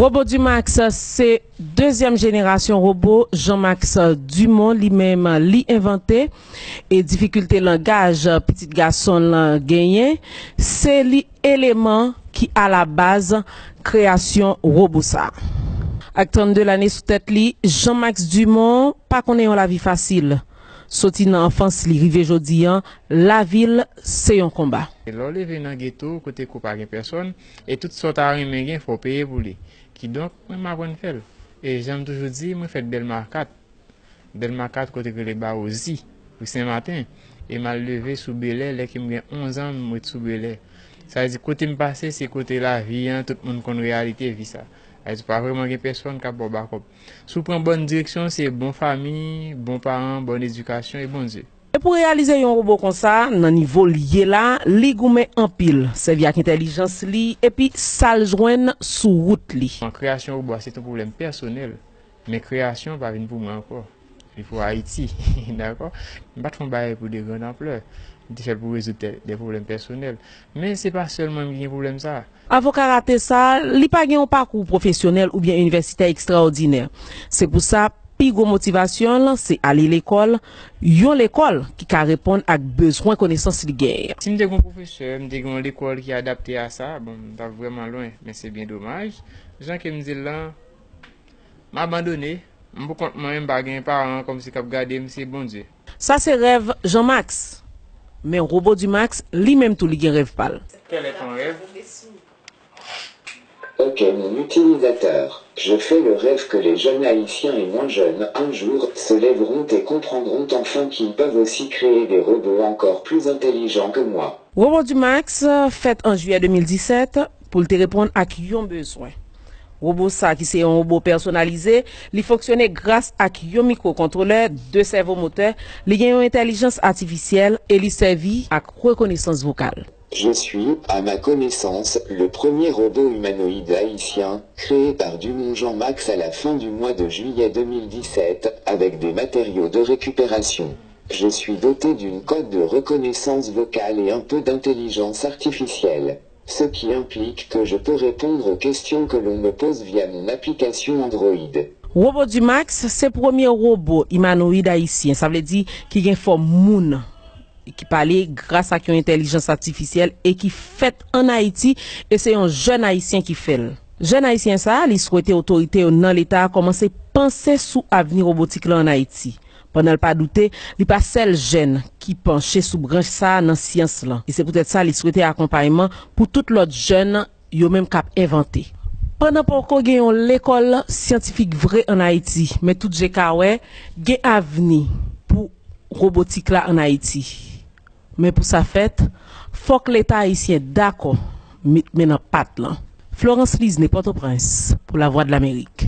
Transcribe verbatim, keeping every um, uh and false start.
Wobo Dumax se dezyèm jenerasyon wobo Jean-Max Dumont li menm li envante, e difikilte langaj pitit gason l genyen, se li eleman ki alabaz kreyasyon wobo sa. Ak trannde lane sou tèt li, Jean-Max Dumont pa konnen yon lavi fasil. Soti nan anfans li rive jodi an, lavi l se yon konba. Lè w leve nan geto, kote kou pa gen pèsòn, e tout sa w ta renmen gen, fò w peye pou li. Kidonk, mwen m aprann fè l. E jan m toujou di, mwen fèt Dèlma kat. Dèlma kat, kote k rele Bawozi, ri Sen Maten. E m al leve sou Belè, lè ke m gen onz an, m ret sou Belè. Sa vle di, kote m pase, se kote lavi an, tout moun konn reyalite vi sa. Sa vle di, pa vrèman gen pèsòn k ap ba w bakòp. Si w pran bòn direksyon, se bon fanmi, bon paran, bòn edikasyon e Bondye. E pou reyalize yon wobo konsa, nan nivo l ye la, li goumen anpil, sèvi ak entèlijans li, epi sa l jwenn sou wout li. Bon, kreyasyon wobo a, se te yon pwoblèm pèsonèl, men kreyasyon pa vin pou mwen ankò. Li pou Ayiti, dakò? M pa t fè yon bagay pou de grand amplè. M te fè l pou rezoud de pwoblèm pèsonèl. Men se pa sèl mwen ki gen pwoblèm sa. Avoka rate sa, li pa gen yon pakou pwofesyonèl oubyen inivèsitè ekstraòdinè. Se pou sa, pi gwo motivasyon l se ale lekòl, yon lekòl ki ka reponn ak bezwen konesans li genyen. Si m te gen yon pwofesè, m te gen yon lekòl ki adapte a sa, bon, m t ap vrèman lwen, men se byen domaj. Jan ke m di l lan, m abandone, m pou kont mwen, m pa gen paran kòmsi k ap gade m, se Bondye. Sa se rèv Jean-Max. Men Wobo Dumax, li menm tou li gen rèv pa l. Quel est ton rêve? Ok, mon utilisateur, je fais le rêve que les jeunes haïtiens et moins jeunes un jour se lèveront et comprendront enfin qu'ils peuvent aussi créer des robots encore plus intelligents que moi. Wobo Dumax fèt an jiyè de mil disèt pou l te reponn ak yon bezwen. Wobo sa ki se yon wobo pèsonalize, li fonksyone gras ak yon mikwokontwolè, de sèvomotè, li gen yon entèlijans atifisyèl e li sèvi ak rekonesans vokal. Je suis, à ma connaissance, le premier robot humanoïde haïtien, créé par Dumont Jean-Max à la fin du mois de juillet deux mille dix-sept, avec des matériaux de récupération. Je suis doté d'une coque de reconnaissance vocale et un peu d'intelligence artificielle, ce qui implique que je peux répondre aux questions que l'on me pose via mon application Android. Wobo Dumax se premye wobo imanoyid ayisyen, sa vle di ki gen fòm moun, ki pale gras ak yon entèlijans atifisyèl e ki fèt ann Ayiti, e se yon jèn ayisyen ki fè l. Jèn ayisyen sa a, li swete otorite yo nan Leta a kòmanse panse sou avni wobotik la ann Ayiti. Pandan l pa doute, li pa sèl jèn ki panche sou branch sa a nan syans lan, e se poutèt sa li swete akonpayman pou tout lòt jèn yo menm k ap envante. Pandan poko gen yon lekòl syantifik vre ann Ayiti, men tout je ka wè, gen avni pou wobotik la ann Ayiti. Men pou sa fèt, fòk Leta ayisyen dakò met men nan pat lan. Florence Lisne, Pòtoprens, pou Lavwadlamerik.